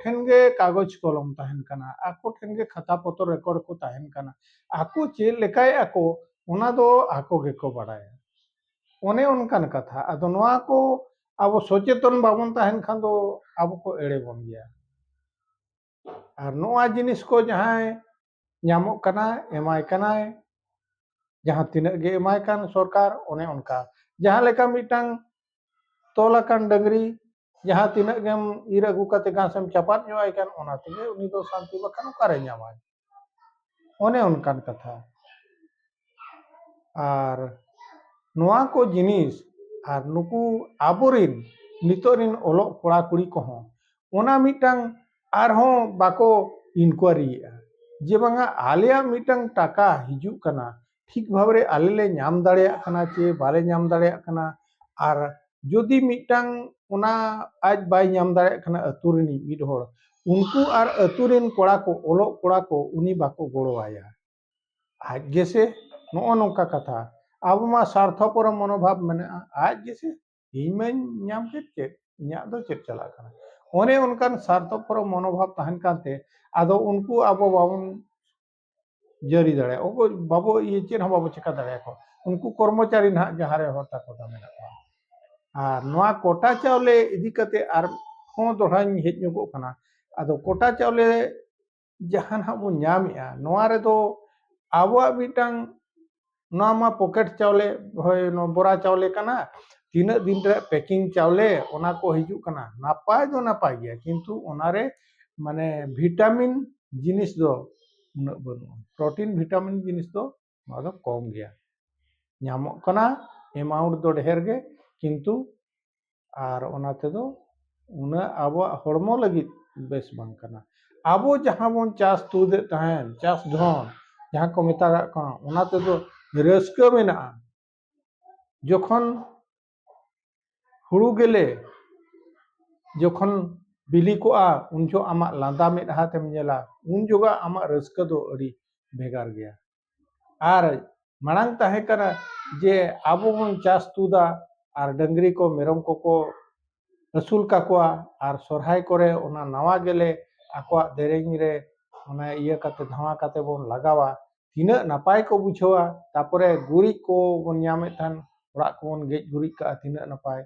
ᱴᱷᱮᱱ ᱜᱮ ᱠᱟᱜᱚᱡᱽ ᱠᱚᱞᱚᱢ ᱛᱟᱦᱮᱱ ᱠᱟᱱᱟ, ᱟᱠᱚ ᱴᱷᱮᱱ ᱜᱮ ᱠᱷᱟᱛᱟ ᱯᱚᱛᱚᱨ ᱨᱮᱠᱚᱨᱰ ᱠᱚ ᱛᱟᱦᱮᱱ ᱠᱟᱱᱟ, ᱟᱠᱚ ᱪᱮᱫ ᱞᱮᱠᱟᱭᱮᱫᱼᱟ ᱠᱚ ᱚᱱᱟ ᱫᱚ ᱟᱠᱚ ᱜᱮᱠᱚ ᱵᱟᱲᱟᱭᱟ᱾ ᱚᱱᱮ ᱚᱱᱠᱟᱱ ᱠᱟᱛᱷᱟ᱾ ᱟᱫᱚ ᱱᱚᱣᱟ ᱠᱚ ᱟᱵᱚ ᱥᱚᱪᱮᱛᱚᱱ ᱵᱟᱵᱚᱱ ᱛᱟᱦᱮᱱ ᱠᱷᱟᱱ ᱫᱚ ᱟᱵᱚ ᱠᱚ ᱮᱲᱮ ᱵᱚᱱ ᱜᱮᱭᱟ᱾ ᱟᱨ ᱱᱚᱣᱟ ᱡᱤᱱᱤᱥ ᱠᱚ ᱡᱟᱦᱟᱸᱭ ᱧᱟᱢᱚᱜ ᱠᱟᱱᱟ, ᱮᱢᱟᱭ ᱠᱟᱱᱟᱭ, ᱡᱟᱦᱟᱸ ᱛᱤᱱᱟᱹᱜ ᱜᱮ ᱮᱢᱟᱭ ᱠᱟᱱ ᱥᱚᱨᱠᱟᱨ, ᱚᱱᱮ ᱚᱱᱠᱟ᱾ ᱡᱟᱦᱟᱸ ᱞᱮᱠᱟ ᱢᱤᱫᱴᱟᱝ ᱛᱚᱞ ᱟᱠᱟᱱ ᱰᱟᱹᱝᱨᱤ ᱡᱟᱦᱟᱸ ᱛᱤᱱᱟᱹᱜ ᱜᱮᱢ ᱤᱨ ᱟᱹᱜᱩ ᱠᱟᱛᱮ ᱜᱷᱟᱥ ᱮᱢ ᱪᱟᱯᱟᱫ ᱧᱚᱜ ᱟᱭ ᱠᱟᱱ, ᱚᱱᱟ ᱛᱮᱜᱮ ᱩᱱᱤ ᱫᱚ ᱥᱟᱱᱛᱤ, ᱵᱟᱠᱷᱟᱱ ᱚᱠᱟᱨᱮ ᱧᱟᱢᱟᱭ? ᱚᱱᱮ ᱚᱱᱠᱟᱱ ᱠᱟᱛᱷᱟ᱾ ᱟᱨ ᱱᱚᱣᱟ ᱠᱚ ᱡᱤᱱᱤᱥ, ᱟᱨ ᱱᱩᱠᱩ ᱟᱵᱚᱨᱤᱱ ᱱᱤᱛᱚᱜ ᱨᱤᱱ ᱚᱞᱚᱜ ᱠᱚᱲᱟ ᱠᱩᱲᱤ ᱠᱚᱦᱚᱸ ᱚᱱᱟ ᱢᱤᱫᱴᱟᱝ ᱟᱨᱦᱚᱸ ᱵᱟᱠᱚ ᱤᱱᱠᱩᱣᱟᱨᱤᱭᱮᱫᱼᱟ ᱡᱮ ᱵᱟᱝᱟ ᱟᱞᱮᱭᱟᱜ ᱢᱤᱫᱴᱟᱝ ᱴᱟᱠᱟ ᱦᱤᱡᱩᱜ ᱠᱟᱱᱟ, ᱴᱷᱤᱠ ᱵᱷᱟᱵᱽ ᱨᱮ ᱟᱞᱮ ᱞᱮ ᱧᱟᱢ ᱫᱟᱲᱮᱭᱟᱜ ᱠᱟᱱᱟ ᱪᱮ ᱵᱟᱞᱮ ᱧᱟᱢ ᱫᱟᱲᱮᱭᱟᱜ ᱠᱟᱱᱟ᱾ ᱟᱨ ᱡᱩᱫᱤ ᱢᱤᱫᱴᱟᱝ ᱚᱱᱟ ᱟᱡ ᱵᱟᱭ ᱧᱟᱢ ᱫᱟᱲᱮᱭᱟᱜ ᱠᱟᱱᱟ ᱟᱹᱛᱩ ᱨᱤᱱᱤᱡ ᱢᱤᱫ ᱦᱚᱲ, ᱩᱱᱠᱩ ᱟᱨ ᱟᱹᱛᱩ ᱨᱤᱱ ᱠᱚᱲᱟ ᱠᱚ, ᱚᱞᱚᱜ ᱠᱚᱲᱟ ᱠᱚ, ᱩᱱᱤ ᱵᱟᱠᱚ ᱜᱚᱲᱚ ᱟᱭᱟ᱾ ᱟᱡ ᱜᱮᱥᱮ ᱱᱚᱜᱼᱚ ᱱᱚᱝᱠᱟ ᱠᱟᱛᱷᱟ᱾ ᱟᱵᱚ ᱢᱟ ᱥᱟᱨᱛᱷᱚᱯᱚᱨ ᱢᱚᱱᱳᱵᱷᱟᱵ ᱢᱮᱱᱟᱜᱼᱟ, ᱟᱡ ᱜᱮᱥᱮ, ᱤᱧ ᱢᱟᱧ ᱧᱟᱢ ᱠᱮᱫ ᱪᱮᱫ, ᱤᱧᱟᱹᱜ ᱫᱚ ᱪᱮᱫ ᱪᱟᱞᱟᱜ ᱠᱟᱱᱟ? ᱚᱱᱮ ᱚᱱᱠᱟᱱ ᱥᱟᱨᱛᱷᱚᱯᱚᱨ ᱢᱚᱱᱳᱵᱷᱟᱵ ᱛᱟᱦᱮᱱ ᱠᱟᱱᱛᱮ ᱟᱫᱚ ᱩᱱᱠᱩ ᱟᱵᱚ ᱵᱟᱵᱚᱱ ᱡᱟᱹᱨᱤ ᱫᱟᱲᱮᱭᱟᱜᱼᱟ, ᱚᱠᱚᱭ ᱵᱟᱵᱚ ᱤᱭᱟᱹ ᱪᱮᱫ ᱦᱚᱸ ᱵᱟᱵᱚ ᱪᱮᱠᱟ ᱫᱟᱲᱮᱭᱟᱠᱚᱣᱟ᱾ ᱩᱱᱠᱩ ᱠᱚᱨᱢᱚᱪᱟᱨᱤ ᱱᱟᱦᱟᱜ ᱡᱟᱦᱟᱸ ᱨᱮ ᱦᱚᱲ ᱛᱟᱠᱚ ᱫᱚ ᱢᱮᱱᱟᱜ ᱠᱚᱣᱟ᱾ ᱟᱨ ᱱᱚᱣᱟ ᱠᱚᱴᱟ ᱪᱟᱣᱞᱮ ᱤᱫᱤ ᱠᱟᱛᱮ ᱟᱨ ᱦᱚᱸ ᱫᱚᱦᱲᱟᱧ ᱦᱮᱡ ᱧᱚᱜᱚᱜ ᱠᱟᱱᱟ᱾ ᱟᱫᱚ ᱠᱚᱴᱟ ᱪᱟᱣᱞᱮ ᱡᱟᱦᱟᱸ ᱱᱟᱦᱟᱜ ᱵᱚᱱ ᱧᱟᱢᱮᱜᱼᱟ, ᱱᱚᱣᱟ ᱨᱮᱫᱚ ᱟᱵᱚᱣᱟᱜ ᱢᱤᱫᱴᱟᱝ, ᱱᱚᱣᱟ ᱢᱟ ᱯᱚᱠᱮᱴ ᱪᱟᱣᱞᱮ, ᱦᱳᱭ, ᱱᱚᱣᱟ ᱵᱚᱨᱟ ᱪᱟᱣᱞᱮ ᱠᱟᱱᱟ, ᱛᱤᱱᱟᱹᱜ ᱫᱤᱱ ᱨᱮᱭᱟᱜ ᱯᱮᱠᱤᱝ ᱪᱟᱣᱞᱮ, ᱚᱱᱟ ᱠᱚ ᱦᱤᱡᱩᱜ ᱠᱟᱱᱟ᱾ ᱱᱟᱯᱟᱭ ᱫᱚ ᱱᱟᱯᱟᱭ ᱜᱮᱭᱟ, ᱠᱤᱱᱛᱩ ᱚᱱᱟᱨᱮ ᱢᱟᱱᱮ ᱵᱷᱤᱴᱟᱢᱤᱱ ᱡᱤᱱᱤᱥ ᱫᱚ ᱩᱱᱟᱹᱜ ᱵᱟᱹᱱᱩᱜᱼᱟ, ᱯᱨᱚᱴᱤᱱ ᱵᱷᱤᱴᱟᱢᱤᱱ ᱡᱤᱱᱤᱥ ᱫᱚ ᱱᱚᱣᱟ ᱫᱚ ᱠᱚᱢ ᱜᱮᱭᱟ᱾ ᱧᱟᱢᱚᱜ ᱠᱟᱱᱟ ᱮᱢᱟᱣᱩᱱᱴ ᱫᱚ ᱰᱷᱮᱨ ᱜᱮ, ᱠᱤᱱᱛᱩ ᱟᱨ ᱚᱱᱟ ᱛᱮᱫᱚ ᱩᱱᱟᱹᱜ ᱟᱵᱚᱣᱟᱜ ᱦᱚᱲᱢᱚ ᱞᱟᱹᱜᱤᱫ ᱵᱮᱥ ᱵᱟᱝ ᱠᱟᱱᱟ᱾ ᱟᱵᱚ ᱡᱟᱦᱟᱸ ᱵᱚᱱ ᱪᱟᱥ ᱛᱩᱫᱮᱫ ᱛᱟᱦᱮᱸᱱ, ᱪᱟᱥ ᱫᱷᱚᱱ ᱡᱟᱦᱟᱸ ᱠᱚ ᱢᱮᱛᱟᱜᱟᱜ ᱠᱟᱱᱟ, ᱚᱱᱟ ᱛᱮᱫᱚ ᱨᱟᱹᱥᱠᱟᱹ ᱢᱮᱱᱟᱜᱼᱟ᱾ ᱡᱚᱠᱷᱚᱱ ᱦᱩᱲᱩ ᱜᱮᱞᱮ ᱡᱚᱠᱷᱚᱱ ᱵᱤᱞᱤ ᱠᱚᱜᱼᱟ, ᱩᱱ ᱡᱚᱦᱚᱜ ᱟᱢᱟᱜ ᱞᱟᱸᱫᱟ ᱢᱮᱫᱦᱟ ᱛᱮᱢ ᱧᱮᱞᱟ, ᱩᱱ ᱡᱚᱦᱚᱜ ᱟᱢᱟᱜ ᱨᱟᱹᱥᱠᱟᱹ ᱫᱚ ᱟᱹᱰᱤ ᱵᱷᱮᱜᱟᱨ ᱜᱮᱭᱟ᱾ ᱟᱨ ᱢᱟᱲᱟᱝ ᱛᱟᱦᱮᱸ ᱠᱟᱱᱟ ᱡᱮ ᱟᱵᱚ ᱵᱚᱱ ᱪᱟᱥ ᱛᱩᱫᱟ ᱟᱨ ᱰᱟᱹᱝᱨᱤ ᱠᱚ ᱢᱮᱨᱚᱢ ᱠᱚᱠᱚ ᱟᱹᱥᱩᱞ ᱠᱟᱠᱚᱣᱟ ᱟᱨ ᱥᱚᱨᱦᱟᱭ ᱠᱚᱨᱮ ᱚᱱᱟ ᱱᱟᱣᱟ ᱜᱮᱞᱮ ᱟᱠᱚᱣᱟᱜ ᱫᱮᱨᱮᱧ ᱨᱮ ᱚᱱᱟ ᱤᱭᱟᱹ ᱠᱟᱛᱮ ᱫᱷᱟᱣᱟ ᱠᱟᱛᱮ ᱵᱚᱱ ᱞᱟᱜᱟᱣᱟ, ᱛᱤᱱᱟᱹᱜ ᱱᱟᱯᱟᱭ ᱠᱚ ᱵᱩᱡᱷᱟᱹᱣᱟ᱾ ᱛᱟᱯᱚᱨᱮ ᱜᱩᱨᱤᱡ ᱠᱚ ᱵᱚᱱ ᱧᱟᱢᱮᱫ ᱛᱟᱦᱮᱱ, ᱚᱲᱟᱜ ᱠᱚᱵᱚᱱ ᱜᱮᱡ ᱜᱩᱨᱤᱡ ᱠᱟᱜᱼᱟ, ᱛᱤᱱᱟᱹᱜ ᱱᱟᱯᱟᱭ᱾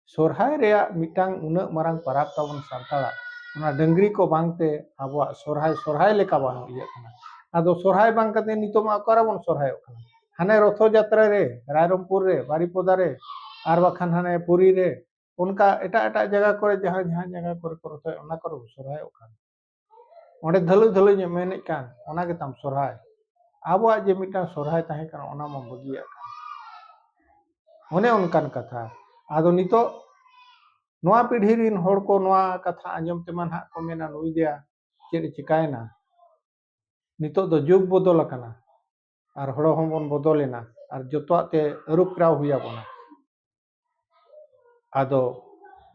ᱥᱚᱨᱦᱟᱭ ᱨᱮᱭᱟᱜ ᱢᱤᱫᱴᱟᱝ ᱩᱱᱟᱹᱜ ᱢᱟᱨᱟᱝ ᱯᱟᱨᱟᱵᱽ ᱛᱟᱵᱚᱱ ᱥᱟᱱᱛᱟᱲᱟᱜ, ᱚᱱᱟ ᱰᱟᱹᱝᱨᱤ ᱠᱚ ᱵᱟᱝᱛᱮ ᱟᱵᱚᱣᱟᱜ ᱥᱚᱨᱦᱟᱭ ᱥᱚᱨᱦᱟᱭ ᱞᱮᱠᱟ ᱵᱟᱝ ᱤᱭᱟᱹᱜ ᱠᱟᱱᱟ᱾ ᱟᱫᱚ ᱥᱚᱨᱦᱟᱭ ᱵᱟᱝ ᱠᱟᱛᱮ ᱱᱤᱛᱚᱜ ᱢᱟ ᱚᱠᱟᱨᱮᱵᱚᱱ ᱥᱚᱨᱦᱟᱭᱚᱜ ᱠᱟᱱᱟ? ᱦᱟᱱᱮ ᱨᱚᱛᱷᱚ ᱡᱟᱛᱨᱟ ᱨᱮ, ᱨᱟᱭᱨᱚᱝᱯᱩᱨ ᱨᱮ, ᱵᱟᱨᱤᱯᱚᱫᱟ ᱨᱮ, ᱟᱨ ᱵᱟᱠᱷᱟᱱ ᱦᱟᱱᱮ ᱯᱩᱨᱤ ᱨᱮ, ᱚᱱᱠᱟ ᱮᱴᱟᱜ ᱮᱴᱟᱜ ᱡᱟᱭᱜᱟ ᱠᱚᱨᱮ, ᱡᱟᱦᱟᱸ ᱡᱟᱦᱟᱸ ᱡᱟᱭᱜᱟ ᱠᱚᱨᱮ ᱠᱚ ᱨᱚᱛᱷᱚᱭᱟ, ᱚᱱᱟ ᱠᱚᱨᱮ ᱵᱚᱱ ᱥᱚᱨᱦᱟᱭᱚᱜ ᱠᱟᱱᱟ᱾ ᱚᱸᱰᱮ ᱫᱷᱟᱹᱞᱩᱭ ᱫᱷᱟᱹᱞᱩᱭ ᱧᱚᱜ ᱢᱮᱱᱮᱫ ᱠᱟᱱ, ᱚᱱᱟ ᱜᱮᱛᱟᱢ ᱥᱚᱨᱦᱟᱭ᱾ ᱟᱵᱚᱣᱟᱜ ᱡᱮ ᱢᱤᱫᱴᱟᱝ ᱥᱚᱨᱦᱟᱭ ᱛᱟᱦᱮᱸ ᱠᱟᱱᱟ, ᱚᱱᱟ ᱢᱟ ᱵᱟᱹᱜᱤᱭᱟᱜ ᱠᱟᱱ᱾ ᱚᱱᱮ ᱚᱱᱠᱟᱱ ᱠᱟᱛᱷᱟ᱾ ᱟᱫᱚ ᱱᱤᱛᱚᱜ ᱱᱚᱣᱟ ᱯᱤᱲᱦᱤ ᱨᱤᱱ ᱦᱚᱲ ᱠᱚ ᱱᱚᱣᱟ ᱠᱟᱛᱷᱟ ᱟᱸᱡᱚᱢ ᱛᱮᱢᱟ ᱱᱟᱦᱟᱜ ᱠᱚ ᱢᱮᱱᱟ, "ᱱᱩᱭ ᱫᱚᱭᱟ ᱪᱮᱫ ᱮ ᱪᱤᱠᱟᱭᱮᱱᱟ? ᱱᱤᱛᱚᱜ ᱫᱚ ᱡᱩᱜᱽ ᱵᱚᱫᱚᱞ ᱟᱠᱟᱱᱟ, ᱟᱨ ᱦᱚᱲ ᱦᱚᱸᱵᱚᱱ ᱵᱚᱫᱚᱞᱮᱱᱟ, ᱟᱨ ᱡᱚᱛᱚᱣᱟᱜ ᱛᱮ ᱟᱹᱨᱩ ᱯᱷᱮᱨᱟᱣ ᱦᱩᱭ ᱟᱵᱚᱱᱟ᱾" ᱟᱫᱚ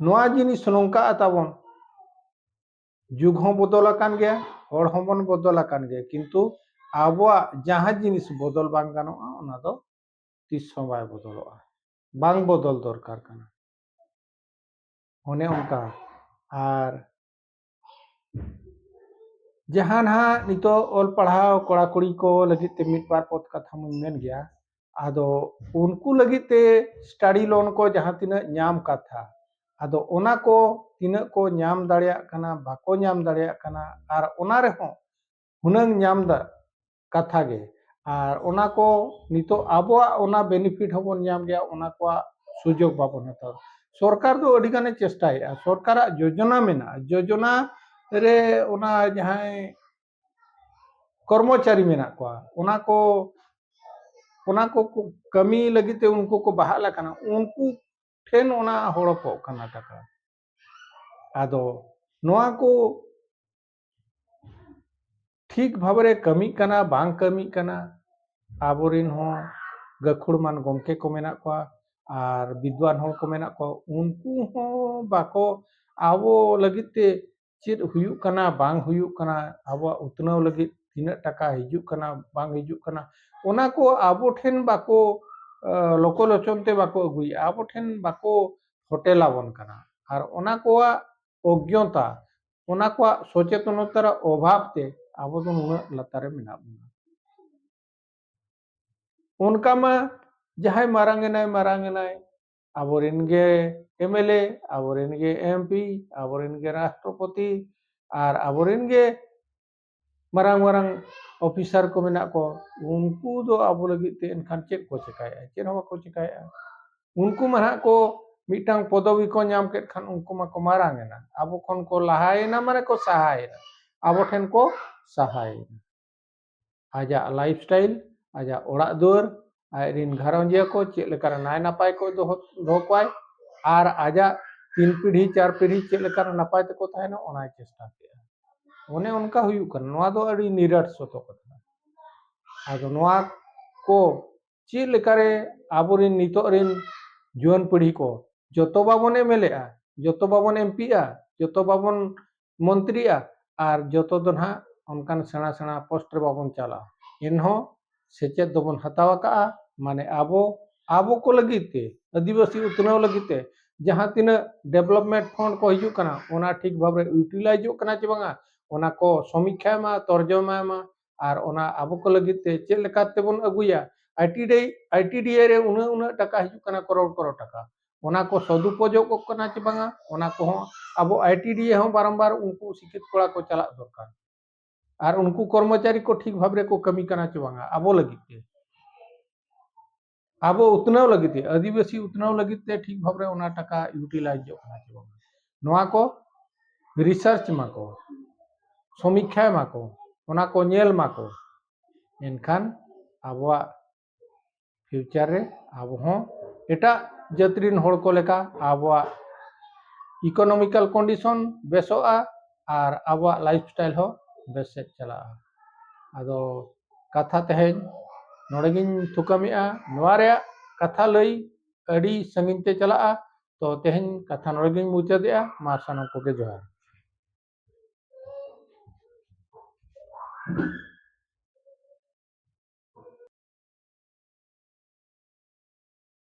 ᱱᱚᱣᱟ ᱡᱤᱱᱤᱥ ᱱᱚᱝᱠᱟᱜᱼᱟ ᱛᱟᱵᱚᱱ, ᱡᱩᱜᱽ ᱦᱚᱸ ᱵᱚᱫᱚᱞ ᱟᱠᱟᱱ ᱜᱮᱭᱟ, ᱦᱚᱲ ᱦᱚᱸᱵᱚᱱ ᱵᱚᱫᱚᱞ ᱟᱠᱟᱱ ᱜᱮᱭᱟ, ᱠᱤᱱᱛᱩ ᱟᱵᱚᱣᱟᱜ ᱡᱟᱦᱟᱸ ᱡᱤᱱᱤᱥ ᱵᱚᱫᱚᱞ ᱵᱟᱝ ᱜᱟᱱᱚᱜᱼᱟ, ᱚᱱᱟ ᱫᱚ ᱛᱤᱥ ᱦᱚᱸ ᱵᱟᱭ ᱵᱚᱫᱚᱞᱚᱜᱼᱟ᱾ ᱵᱟᱝ ᱵᱚᱫᱚᱞ ᱫᱚᱨᱠᱟᱨ ᱠᱟᱱᱟ᱾ ᱚᱱᱮ ᱚᱱᱠᱟ᱾ ᱟᱨ ᱡᱟᱦᱟᱸ ᱱᱟᱦᱟᱜ ᱱᱤᱛᱚᱜ ᱚᱞ ᱯᱟᱲᱦᱟᱣ ᱠᱚᱲᱟ ᱠᱩᱲᱤ ᱠᱚ ᱞᱟᱹᱜᱤᱫ ᱛᱮ ᱢᱤᱫ ᱵᱟᱨ ᱯᱚᱫ ᱠᱟᱛᱷᱟ ᱢᱟᱧ ᱢᱮᱱ ᱜᱮᱭᱟ, ᱟᱫᱚ ᱩᱱᱠᱩ ᱞᱟᱹᱜᱤᱫ ᱛᱮ study loan ᱠᱚ ᱡᱟᱦᱟᱸ ᱛᱤᱱᱟᱹᱜ ᱧᱟᱢ ᱠᱟᱛᱷᱟ, ᱟᱫᱚ ᱚᱱᱟ ᱠᱚ ᱛᱤᱱᱟᱹᱜ ᱠᱚ ᱧᱟᱢ ᱫᱟᱲᱮᱭᱟᱜ ᱠᱟᱱᱟ, ᱵᱟᱠᱚ ᱧᱟᱢ ᱫᱟᱲᱮᱭᱟᱜ ᱠᱟᱱᱟ, ᱟᱨ ᱚᱱᱟ ᱨᱮᱦᱚᱸ ᱦᱩᱱᱟᱹᱝ ᱧᱟᱢ ᱫᱟ ᱠᱟᱛᱷᱟ ᱜᱮ᱾ ᱟᱨ ᱚᱱᱟ ᱠᱚ ᱱᱤᱛᱚᱜ ᱟᱵᱚᱣᱟᱜ ᱚᱱᱟ benefit ᱦᱚᱸᱵᱚᱱ ᱧᱟᱢ ᱜᱮᱭᱟ, ᱚᱱᱟ ᱠᱚᱣᱟᱜ ᱥᱩᱡᱳᱜᱽ ᱵᱟᱵᱚᱱ ᱦᱟᱛᱟᱣᱟ᱾ ᱥᱚᱨᱠᱟᱨ ᱫᱚ ᱟᱹᱰᱤ ᱜᱟᱱᱮ ᱪᱮᱥᱴᱟᱭᱮᱫᱼᱟ, ᱥᱚᱨᱠᱟᱨᱟᱜ ᱡᱳᱡᱚᱱᱟ ᱢᱮᱱᱟᱜᱼᱟ, ᱡᱳᱡᱚᱱᱟ ᱨᱮ ᱚᱱᱟ ᱡᱟᱦᱟᱸᱭ ᱠᱚᱨᱢᱚᱪᱟᱨᱤ ᱢᱮᱱᱟᱜ ᱠᱚᱣᱟ, ᱚᱱᱟ ᱠᱚ ᱚᱱᱟ ᱠᱚ ᱠᱚ ᱠᱟᱹᱢᱤ ᱞᱟᱹᱜᱤᱫ ᱛᱮ ᱩᱱᱠᱩ ᱠᱚ ᱵᱟᱦᱟᱞ ᱟᱠᱟᱱᱟ, ᱩᱱᱠᱩ ᱴᱷᱮᱱ ᱚᱱᱟ ᱦᱚᱲᱚᱯᱚᱜ ᱠᱟᱱᱟ ᱴᱟᱠᱟ᱾ ᱟᱫᱚ ᱱᱚᱣᱟ ᱠᱚ ᱴᱷᱤᱠ ᱵᱷᱟᱵᱽ ᱨᱮ ᱠᱟᱹᱢᱤᱜ ᱠᱟᱱᱟ ᱵᱟᱝ ᱠᱟᱹᱢᱤᱜ ᱠᱟᱱᱟ, ᱟᱵᱚᱨᱮᱱ ᱦᱚᱸ ᱜᱟᱹᱠᱷᱩᱲᱢᱟᱱ ᱜᱚᱢᱠᱮ ᱠᱚ ᱢᱮᱱᱟᱜ ᱠᱚᱣᱟ ᱟᱨ ᱵᱤᱫᱽᱣᱟᱱ ᱦᱚᱲ ᱠᱚ ᱢᱮᱱᱟᱜ ᱠᱚᱣᱟ, ᱩᱱᱠᱩ ᱦᱚᱸ ᱵᱟᱠᱚ ᱟᱵᱚ ᱞᱟᱹᱜᱤᱫ ᱛᱮ ᱪᱮᱫ ᱦᱩᱭᱩᱜ ᱠᱟᱱᱟ ᱵᱟᱝ ᱦᱩᱭᱩᱜ ᱠᱟᱱᱟ, ᱟᱵᱚᱣᱟᱜ ᱩᱛᱱᱟᱹᱣ ᱞᱟᱹᱜᱤᱫ ᱛᱤᱱᱟᱹᱜ ᱴᱟᱠᱟ ᱦᱤᱡᱩᱜ ᱠᱟᱱᱟ ᱵᱟᱝ ᱦᱤᱡᱩᱜ ᱠᱟᱱᱟ, ᱚᱱᱟ ᱠᱚ ᱟᱵᱚ ᱴᱷᱮᱱ ᱵᱟᱠᱚ, ᱟᱸ, ᱞᱳᱠᱚᱞᱳᱪᱚᱱ ᱛᱮ ᱵᱟᱠᱚ ᱟᱹᱜᱩᱭᱮᱫᱼᱟ, ᱟᱵᱚ ᱴᱷᱮᱱ ᱵᱟᱠᱚ ᱯᱷᱚᱴᱮᱞ ᱟᱵᱚᱱ ᱠᱟᱱᱟ᱾ ᱟᱨ ᱚᱱᱟ ᱠᱚᱣᱟᱜ ᱚᱜᱽᱧᱚᱛᱟ, ᱚᱱᱟ ᱠᱚᱣᱟᱜ ᱥᱚᱪᱮᱛᱚᱱᱚᱛᱟ ᱨᱮ ᱚᱵᱷᱟᱵᱽ ᱛᱮ ᱟᱵᱚ ᱫᱚ ᱱᱩᱱᱟᱹᱜ ᱞᱟᱛᱟᱨ ᱨᱮ ᱢᱮᱱᱟᱜ ᱵᱚᱱᱟ᱾ ᱚᱱᱠᱟ ᱢᱟ ᱡᱟᱦᱟᱸᱭ ᱢᱟᱨᱟᱝ ᱮᱱᱟᱭ, ᱢᱟᱨᱟᱝ ᱮᱱᱟᱭ, ᱟᱵᱚᱨᱮᱱ ᱜᱮ ᱮᱢ ᱮᱞ ᱮ, ᱟᱵᱚᱨᱮᱱ ᱜᱮ ᱮᱢ ᱯᱤ, ᱟᱵᱚᱨᱮᱱ ᱜᱮ ᱨᱟᱥᱴᱨᱚᱯᱚᱛᱤ, ᱟᱨ ᱟᱵᱚᱨᱮᱱ ᱜᱮ ᱢᱟᱨᱟᱝ ᱢᱟᱨᱟᱝ ᱚᱯᱷᱤᱥᱟᱨ ᱠᱚ ᱢᱮᱱᱟᱜ ᱠᱚ, ᱩᱱᱠᱩ ᱫᱚ ᱟᱵᱚ ᱞᱟᱹᱜᱤᱫ ᱛᱮ ᱮᱱᱠᱷᱟᱱ ᱪᱮᱫ ᱠᱚ ᱪᱮᱠᱟᱭᱮᱫᱼᱟ? ᱪᱮᱫ ᱦᱚᱸ ᱵᱟᱠᱚ ᱪᱮᱠᱟᱭᱮᱫᱼᱟ᱾ ᱩᱱᱠᱩ ᱢᱟ ᱱᱟᱦᱟᱜ ᱠᱚ ᱢᱤᱫᱴᱟᱝ ᱯᱚᱫᱚᱵᱤ ᱠᱚ ᱧᱟᱢ ᱠᱮᱫ ᱠᱷᱟᱱ ᱩᱱᱠᱩ ᱢᱟᱠᱚ ᱢᱟᱨᱟᱝ ᱮᱱᱟ, ᱟᱵᱚ ᱠᱷᱚᱱ ᱠᱚ ᱞᱟᱦᱟᱭᱮᱱᱟ, ᱢᱟᱱᱮ ᱠᱚ ᱥᱟᱦᱟᱭᱮᱱᱟ, ᱟᱵᱚ ᱴᱷᱮᱱ ᱠᱚ ᱥᱟᱦᱟᱭᱮᱱᱟ᱾ ᱟᱡᱟᱜ ᱞᱟᱭᱤᱯᱷ ᱥᱴᱟᱭᱤᱞ, ᱟᱡᱟᱜ ᱚᱲᱟᱜ ᱫᱩᱣᱟᱹᱨ, ᱟᱡ ᱨᱤᱱ ᱜᱷᱟᱨᱚᱸᱡᱤᱭᱟᱹ ᱠᱚ ᱪᱮᱫ ᱞᱮᱠᱟᱨᱮ ᱱᱟᱭ ᱱᱟᱯᱟᱭ ᱠᱚ ᱫᱚᱦᱚ, ᱫᱚᱦᱚ ᱠᱚᱣᱟᱭ, ᱟᱨ ᱟᱡᱟᱜ ᱛᱤᱱ ᱯᱤᱲᱦᱤ ᱪᱟᱨ ᱯᱤᱲᱦᱤ ᱪᱮᱫ ᱞᱮᱠᱟᱨᱮ ᱱᱟᱯᱟᱭ ᱛᱮᱠᱚ ᱛᱟᱦᱮᱱᱟ, ᱚᱱᱟᱭ ᱪᱮᱥᱴᱟ ᱠᱮᱜᱼᱟ᱾ ᱚᱱᱮ ᱚᱱᱠᱟ ᱦᱩᱭᱩᱜ ᱠᱟᱱᱟ᱾ ᱱᱚᱣᱟ ᱫᱚ ᱟᱹᱰᱤ ᱱᱤᱨᱟᱴ ᱥᱚᱛᱚ ᱠᱟᱛᱷᱟ᱾ ᱟᱫᱚ ᱱᱚᱣᱟ ᱠᱚ ᱪᱮᱫ ᱞᱮᱠᱟᱨᱮ ᱟᱵᱚᱨᱮᱱ ᱱᱤᱛᱚᱜ ᱨᱮᱱ ᱡᱩᱣᱟᱹᱱ ᱯᱤᱲᱦᱤ ᱠᱚ ᱡᱚᱛᱚ ᱵᱟᱵᱚᱱ ᱮᱢ ᱮᱞ ᱮᱜᱼᱟ, ᱡᱚᱛᱚ ᱵᱟᱵᱚᱱ ᱮᱢ ᱯᱤᱜᱼᱟ, ᱡᱚᱛᱚ ᱵᱟᱵᱚᱱ ᱢᱚᱱᱛᱨᱤᱜᱼᱟ, ᱟᱨ ᱡᱚᱛᱚ ᱫᱚ ᱱᱟᱦᱟᱜ ᱚᱱᱠᱟᱱ ᱥᱮᱬᱟ ᱥᱮᱬᱟ ᱯᱳᱥᱴ ᱨᱮ ᱵᱟᱵᱚᱱ ᱪᱟᱞᱟᱜᱼᱟ᱾ ᱮᱱᱦᱚᱸ ᱥᱮᱪᱮᱫ ᱫᱚᱵᱚᱱ ᱦᱟᱛᱟᱣ ᱟᱠᱟᱜᱼᱟ, ᱢᱟᱱᱮ ᱟᱵᱚ ᱟᱵᱚ ᱠᱚ ᱞᱟᱹᱜᱤᱫ ᱛᱮ, ᱟᱹᱫᱤᱵᱟᱹᱥᱤ ᱩᱛᱱᱟᱹᱣ ᱞᱟᱹᱜᱤᱫ ᱛᱮ ᱡᱟᱦᱟᱸ ᱛᱤᱱᱟᱹᱜ development fund ᱠᱚ ᱦᱤᱡᱩᱜ ᱠᱟᱱᱟ, ᱚᱱᱟ ᱴᱷᱤᱠ ᱵᱷᱟᱵᱽ ᱨᱮ utilizeᱚᱜ ᱠᱟᱱᱟ ᱪᱮ ᱵᱟᱝᱟ, ᱚᱱᱟ ᱠᱚ ᱥᱚᱢᱤᱠᱠᱷᱟᱭ ᱢᱟ, ᱛᱚᱨᱡᱚᱢᱟᱭ ᱢᱟ, ᱟᱨ ᱚᱱᱟ ᱟᱵᱚ ᱠᱚ ᱞᱟᱹᱜᱤᱫ ᱛᱮ ᱪᱮᱫ ᱞᱮᱠᱟ ᱛᱮᱵᱚᱱ ᱟᱹᱜᱩᱭᱟ᱾ I T D, I T D ᱮ ᱨᱮ ᱩᱱᱟᱹᱜ ᱩᱱᱟᱹᱜ ᱴᱟᱠᱟ ᱦᱤᱡᱩᱜ ᱠᱟᱱᱟ, ᱠᱨᱳᱲ ᱠᱨᱳᱲ ᱴᱟᱠᱟ, ᱚᱱᱟ ᱠᱚ ᱥᱚᱫᱩᱯᱚᱡᱳᱜᱚᱜ ᱠᱟᱱᱟ ᱪᱮ ᱵᱟᱝᱟ, ᱚᱱᱟ ᱠᱚᱦᱚᱸ ᱟᱵᱚ ᱟᱭ ᱴᱤ ᱰᱤ ᱮ ᱦᱚᱸ ᱵᱟᱨᱚᱢᱵᱟᱨ ᱩᱱᱠᱩ ᱥᱤᱠᱠᱷᱤᱛ ᱠᱚᱲᱟ ᱠᱚ ᱪᱟᱞᱟᱜ ᱫᱚᱨᱠᱟᱨ᱾ ᱟᱨ ᱩᱱᱠᱩ ᱠᱚᱨᱢᱚᱪᱟᱨᱤ ᱠᱚ ᱴᱷᱤᱠ ᱵᱷᱟᱵᱽ ᱨᱮᱠᱚ ᱠᱟᱹᱢᱤ ᱠᱟᱱᱟ ᱪᱮ ᱵᱟᱝᱟ ᱟᱵᱚ ᱞᱟᱹᱜᱤᱫ ᱛᱮ, ᱟᱵᱚ ᱩᱛᱱᱟᱹᱣ ᱞᱟᱹᱜᱤᱫ ᱛᱮ, ᱟᱹᱫᱤᱵᱟᱹᱥᱤ ᱩᱛᱱᱟᱹᱣ ᱞᱟᱹᱜᱤᱫ ᱛᱮ ᱴᱷᱤᱠ ᱵᱷᱟᱵᱽ ᱨᱮ ᱚᱱᱟ ᱴᱟᱠᱟ utilizeᱚᱜ ᱠᱟᱱᱟ ᱪᱮ ᱵᱟᱝᱟ, ᱱᱚᱣᱟ ᱠᱚ research ᱢᱟᱠᱚ, ᱥᱚᱢᱤᱠᱠᱷᱟᱭ ᱢᱟᱠᱚ, ᱚᱱᱟ ᱠᱚ ᱧᱮᱞ ᱢᱟᱠᱚ᱾ ᱮᱱᱠᱷᱟᱱ ᱟᱵᱚᱣᱟᱜ future ᱨᱮ ᱟᱵᱚ ᱦᱚᱸ ᱮᱴᱟᱜ ᱡᱟᱹᱛ ᱨᱤᱱ ᱦᱚᱲ ᱠᱚ ᱞᱮᱠᱟ ᱟᱵᱚᱣᱟᱜ economical condition ᱵᱮᱥᱚᱜᱼᱟ ᱟᱨ ᱟᱵᱚᱣᱟᱜ lifestyle ᱦᱚᱸ ᱵᱮᱥ ᱥᱮᱫ ᱪᱟᱞᱟᱜᱼᱟ᱾ ᱟᱫᱚ ᱠᱟᱛᱷᱟ ᱛᱮᱦᱮᱧ ᱱᱚᱰᱮ ᱜᱤᱧ ᱛᱷᱩᱠᱟᱹᱢᱮᱜᱼᱟ᱾ ᱱᱚᱣᱟ ᱨᱮᱭᱟᱜ ᱠᱟᱛᱷᱟ ᱞᱟᱹᱭ ᱟᱹᱰᱤ ᱥᱟᱺᱜᱤᱧ ᱛᱮ ᱪᱟᱞᱟᱜᱼᱟ᱾ ᱛᱚ ᱛᱮᱦᱮᱧ ᱠᱟᱛᱷᱟ ᱱᱚᱰᱮ ᱜᱤᱧ ᱢᱩᱪᱟᱹᱫᱮᱜᱼᱟ᱾ ᱢᱟ ᱥᱟᱱᱟᱢ ᱠᱚᱜᱮ ᱡᱚᱦᱟᱨ᱾